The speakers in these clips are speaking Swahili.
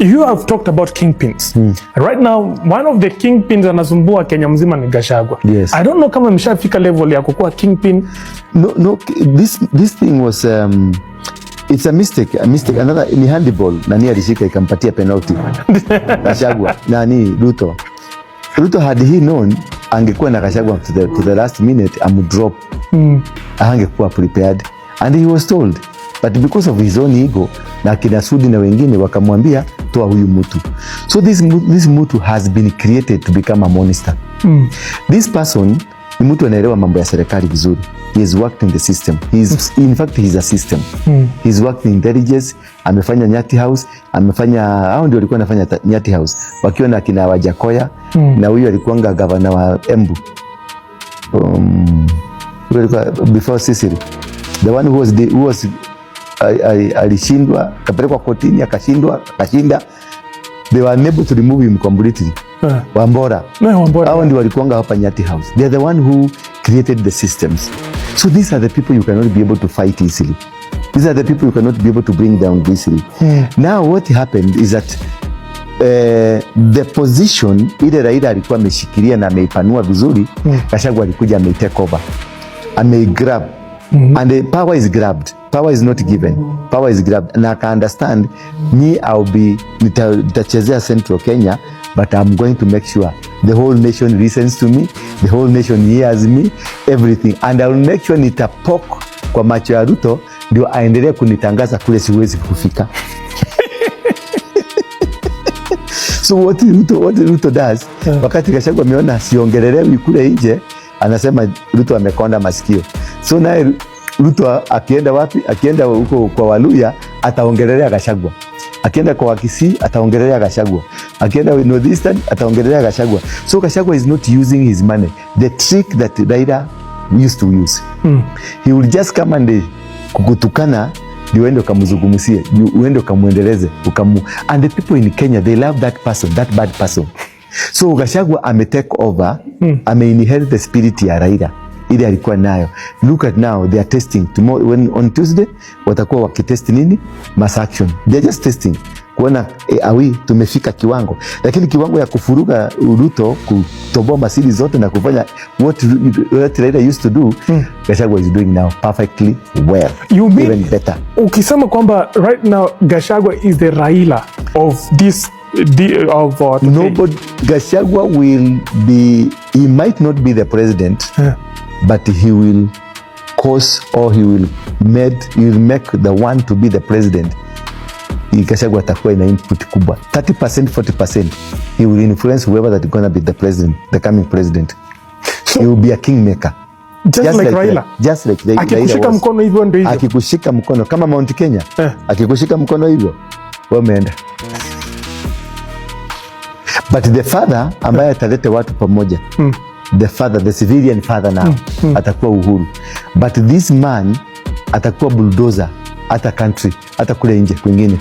You have talked about kingpins. Right now, one of the kingpins anasumbua Kenya mzima ni Gachagua. Yes. I don't know kama mshafika level ya kukuwa kingpin. No, this thing was it's a mistake, a mistake. Another ni handball. Nani alishika ikampatia penalty? Gachagua. Nani Ruto. Ruto, had he known, angekuwa na Gachagua to the last minute amdrop. Angekuwa prepared and he was told, but because of his own ego na kina Sudi na wengine wakamwambia, "Toa huyu mtu." So this mtu has been created to become a monster. This person ni mtu anaelewa mambo ya serikali vizuri. He has worked in the system. In fact, he's a system. He's worked in intelligence, amefanya Nyati House, amefanya, hao ndio walikuwa wanafanya Nyati House wakiwa na kina Wajackoyah na huyu alikuwanga gavana wa Embu. Huyu alikuwa before Sicily. The one who was alishindwa, akapelekwa kotini, akashindwa, akashinda. They were unable to remove him completely. Wambora. No, Wambora. Hao ndio walikuanga hapa Nyati House. They are the one who created the systems. So these are the people you cannot be able to fight easily. These are the people you cannot be able to bring down easily. Now what happened is that the position ile Raila alikuwa ameshikilia na ameipanua vizuri, Gachagua alikuja ameitake over, ameigrab and the power is grabbed. Power is not given. Power is grabbed. Na aka understand me, I'll be nitachezea Central Kenya, but I'm going to make sure the whole nation listens to me, the whole nation hears me, everything, and I will make sure nitapoke kwa macho ya Ruto ndio aendelee kunitangaza kule siwezi kufika. So what Ruto does, wakati Gachagua ameona siongelelewi kule nje, anasema Ruto amekonda masikio. So naye Ruto akienda wapi? Akienda huko kwa Waluhya ataongelelea Gachagua, akienda kwa Wakisii ataongelelea Gachagua, akienda Northeastern ataongelelea Gachagua. So Gachagua is not using his money. The trick that Raila used to use, he will just come and kukutukana ndio uende ukamzungumzie, uende ukamwendeleze and the people in Kenya, they love that person, that bad person. So Gachagua ame take over, ame inherit the spirit ya Raila ile alikuwa nayo. Look at now, they are testing tomorrow, when on Tuesday watakuwa wakitest nini, mass action. They are just testing kuona awi tumefika kiwango, lakini kiwango ya kufuruga Ruto, kutoboa masiri zote na kufanya what Raila used to do, Gachagua is doing now perfectly well. You mean- Even better. Ukisema kwamba right now Gachagua is the Raila of this the, of today. Nobody, Gachagua will be, he might not be the president, but he will cause or he will make the one to be the president. Gachagua atakuwa ina input kubwa, 30%, 40%. He will influence whoever that is gonna be the president, the coming president. So- He will be a kingmaker. Just like Raila. Just like Raila Akikushika was. mkono hivyo ndio hivyo. Akikushika mkono kama Mount Kenya, akikushika mkono hivyo, wewe umeenda. But the father ambaye ataleta watu pamoja, the father, the civilian father now, atakuwa Uhuru, but this man atakuwa bulldozer, hata country, hata kule nje kwingine,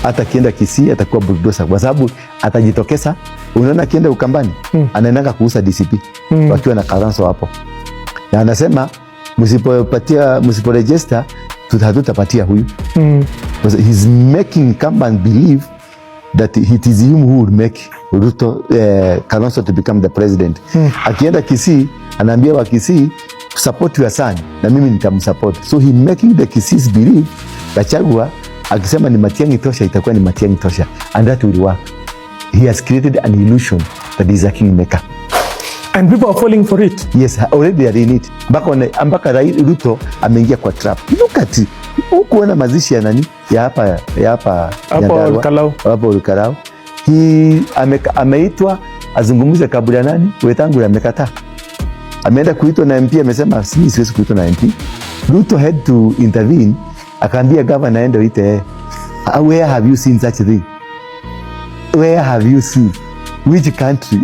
hata akienda Kisii atakuwa bulldozer kwa sababu atajitokeza. Unaona akienda Ukambani, anaendanga kuuza DCP wakiwa na Kalonzo hapo, na anasema msipopatia, msipo register, hatutapatia huyu. Because he's making incumbent believe that it is him who will make Ruto, Kalonzo to become the president. Akienda Kisii anaambia wa Kisii, "Support your son na mimi nitamsupport." So he making the Kisiis believe Gachagua akisema ni Matiang'i tosha, itakuwa ni Matiang'i tosha, and that will work. He has created an illusion that he is a kingmaker. And people are falling for it. Yes, already they are in it. Mpaka Ruto ameingia kwa trap. Look at hukuona mazishi ya nani ya hapa Hapo Nyandarua. Olkalou. Hapo Olkalou. Ameitwa azungumze kaburi ya nani? Wetangula, amekataa. Ameenda kuitwa na MP, amesema, "Mimi siwezi kuitwa na MP." Ruto had to intervene, akaambia governor aende uite yeye. Where have you seen such a thing? Where have you seen? Which country?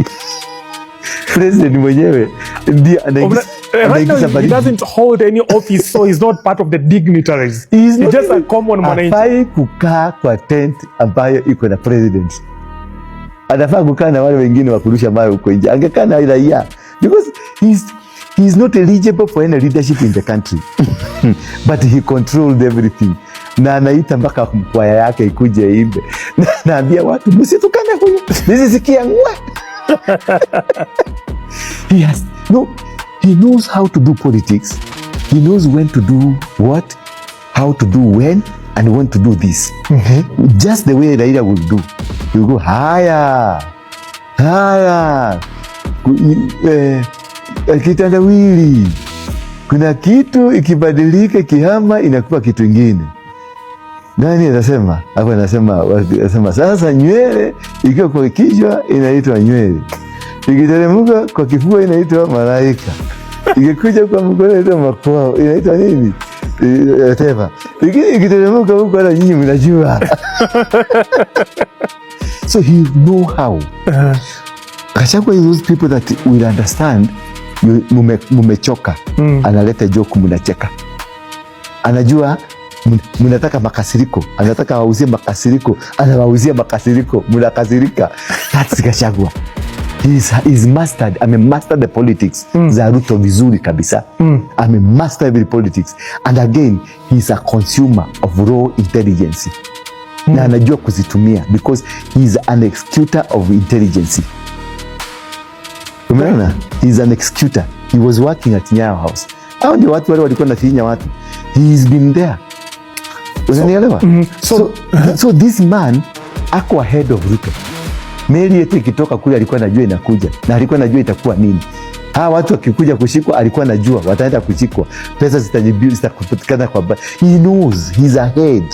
President mwenyewe ndiye anaingiza Right now, anaingiza he baridi. Doesn't hold any office, so he's not part of the dignitaries. He is He's not just a common mwananchi. Hafai kukaa kwa tent ambayo iko na president. Anafaa kukaa na wale wengine wa kurusha mawe huko nje. Angekaa na raia because he's not eligible for any leadership in the country, but he controlled everything. Na anaita mpaka kwaya yake ikuje imbe. Na naambia watu, "Msitukane huyu, nisisikia ngwe." He has no, he knows how to do politics. He knows when to do what, how to do when, and when to do this. Just the way Raila will do. You go, "Haya, haya, kitendawili, kuna kitu ikibadilika, ikihama inakuwa kitu ingine." Nani anasema hapo? Anasema sasa nywele ikiwa kwa kichwa inaitwa nywele, ikiteremka kwa kifua inaitwa malaika, ikikuja kwa mkono inaitwa makwao, inaitwa nini? Whatever. Lakini ikiteremka huko hata nyinyi mnajua. So he know how. Gachagua is those people that will understand you, mumechoka. Analeta joke, mnacheka. Anajua mnataka makasiriko, anataka wauzie makasiriko, anawauzia makasiriko, mnakasirika. That's Gachagua. He's mastered, ame master the politics za Ruto vizuri kabisa. Ame master every politics. And again, he's a consumer of raw intelligence. Na anajua kuzitumia because he's an executor of intelligence. Umeona? He's an executor. He was working at Nyayo House. Hao ndio watu wale walikuwa nafinya watu. He's been there. Unanielewa? So this man ako ahead of Ruto. Meli yetu ikitoka kule alikuwa anajua inakuja na alikuwa anajua itakuwa nini. Hawa watu wakikuja kushikwa alikuwa anajua wataenda kushikwa, pesa zitapatikana kwa he knows he's ahead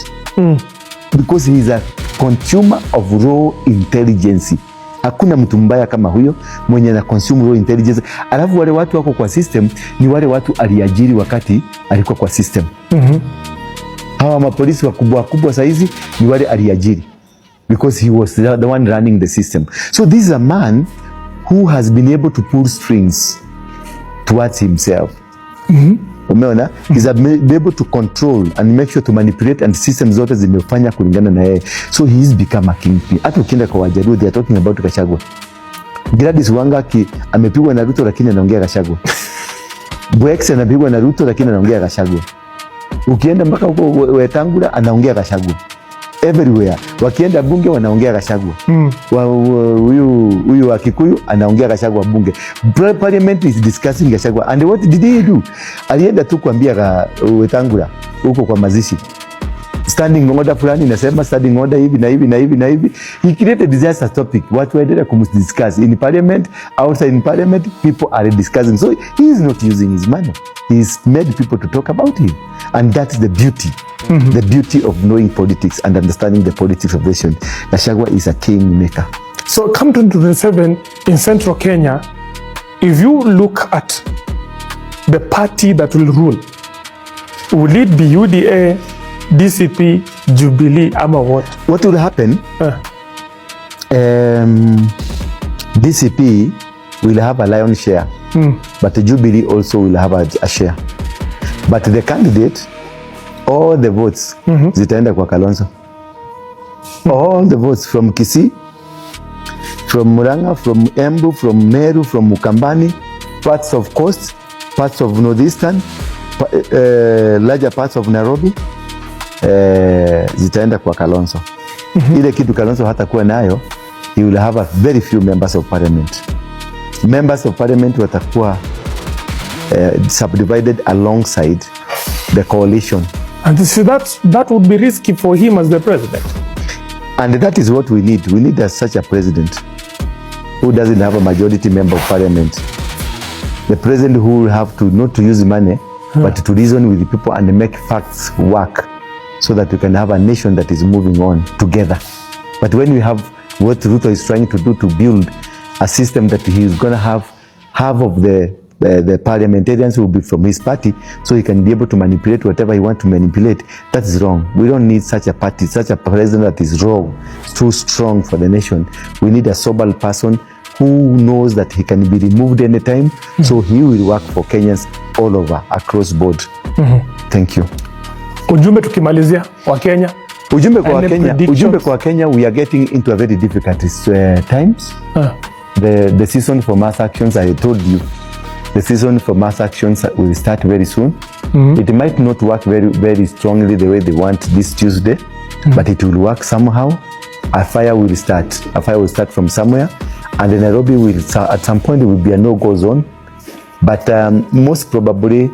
because he's a consumer of raw intelligence. Hakuna mtu mbaya kama huyo mwenye ana consume raw intelligence. Alafu wale watu wako kwa system ni wale watu aliajiri wakati alikuwa kwa system. Hawa mapolisi wakubwa wakubwa saizi ni wale aliajiri because he was the one running the system. So this is a man who has been able to pull strings towards himself. Umeona? He's been able to control and make sure to manipulate and system zote zimefanya kulingana na yeye. So he's become a kingpin. Hata ukienda kwa Wajaluo, they are talking about Gachagua. Gladys Wanga amepigwa na Ruto lakini anaongea Gachagua. Bwex anapigwa na Ruto lakini anaongea Gachagua. Ukienda mpaka huko Wetangula anaongea Gachagua. Everywhere. Wakienda bunge wanaongea Gachagua. Huyu wa Kikuyu anaongea Gachagua bunge. Parliament is discussing Gachagua. And what did he do? Alienda tu kuambia Wetangula huko kwa mazishi. Standing order fulani inasema standing order hivi na hivi na hivi na hivi. He created disaster topic. Watu waendelea kumdiscuss in parliament, outside in parliament, people are discussing. So he is not using his money. He's made people to talk about him. And that's the beauty. The beauty of knowing politics and understanding the politics of nation. Gachagua is a king maker. So come 2027 in central Kenya, if you look at the party that will rule, will it be UDA, DCP, Jubilee, ama what? What will happen? DCP will have a lion share, but the Jubilee also will have a share. But the candidate, all the votes zitaenda kwa Kalonzo. All the votes from Kisii, from Murang'a, from Embu, from Meru, from Ukambani, parts of coast, parts of northeastern, larger parts of Nairobi, zitaenda kwa Kalonzo. Ile kitu Kalonzo hatakuwa nayo, he will have a very few members of parliament. Members of parliament watakuwa subdivided alongside the coalition. And see, that would be risky for him as the president. And that is what we need. We need such a president who doesn't have a majority member of parliament. The president who will have to not to use money, but to reason with the people and make facts work so that we can have a nation that is moving on together. But when we have what Ruto is trying to do, to build a system that he is going to have half of the parliamentarians will be from his party, so he can be able to manipulate whatever he wants to manipulate. That is wrong. We don't need such a party, such a president that is wrong, too strong for the nation. We need a sober person who knows that he can be removed anytime, so he will work for Kenyans all over, across board. Thank you. Ujumbe tukimalizia wa Kenya. Ujumbe kwa Any Kenya, predictions? Ujumbe kwa Kenya, we are getting into a very difficult times. The season for mass actions, I told you, the season for mass actions will start very soon. It might not work very, very strongly the way they want this Tuesday, but it will work somehow. A fire will start. A fire will start from somewhere, and then Nairobi will, at some point, it will be a no-go zone. But most probably,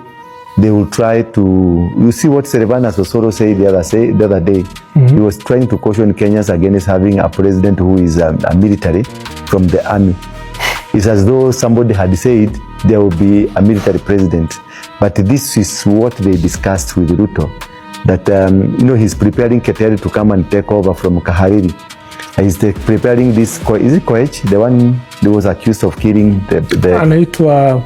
they will try to. You see what Silvanus Osoro said the other day. He was trying to caution Kenyans against having a president who is a military from the army. It's as though somebody had said there will be a military president. But this is what they discussed with Ruto, that he's preparing Keter to come and take over from Kahariri. He's preparing this, is it Koech, the one who was accused of killing the Anaitwa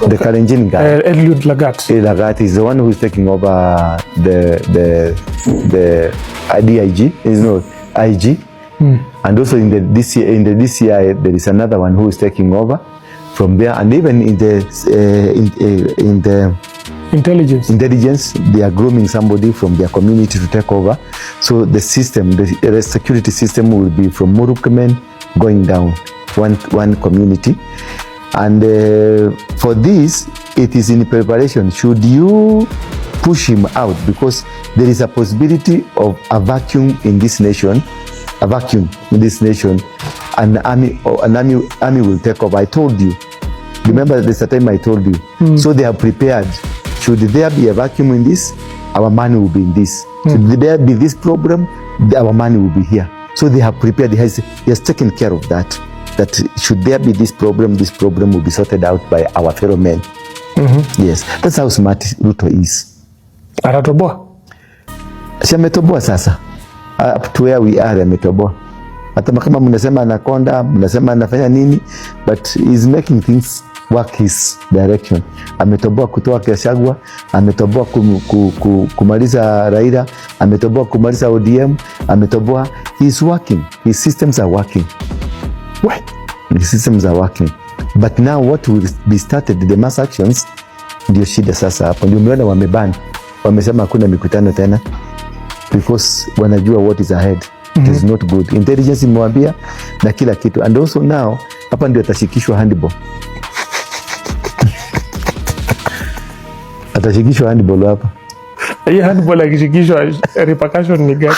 the Kalenjin guy? Eliud Lagat. Lagat is the one who is taking over the DIG, is no IG. And also in the DCI there is another one who is taking over from there, and even in the intelligence, intelligence, they are grooming somebody from their community to take over. So the system, the security system will be from Murkomen going down one community. And for this, it is in preparation. Should you push him out, because there is a possibility of a vacuum in this nation, a vacuum in this nation, and army or an army will take over. I told you. Remember, there's a time I told you. So they are prepared. Should there be a vacuum in this, our money will be in this. Should there be this problem, our money will be here. So they have prepared. He has taken care of that. That should there be this problem will be sorted out by our fellow men. Yes, that's how smart Ruto is. Atatoboa. Si ametoboa sasa, up to where we are ametoboa. Hata kama mnasema anakonda, mnasema anafanya nini, but he's making things work his direction. Ametoboa kutoa Gachagua, ametoboa kumaliza Raila, ametoboa kumaliza ODM, ametoboa. He's working. His systems are working. We. The systems are working. But now what will be started, the mass actions, ndio shida sasa. Hapo ndio umeona wameban, wamesema hakuna mikutano tena because wanajua what is ahead. It is not good. Intelligence imewambia na kila kitu, and also now hapa ndio atashikishwa handball, atashikishwa handball hapa. Hii handball akishikishwa, repercussion ni gani?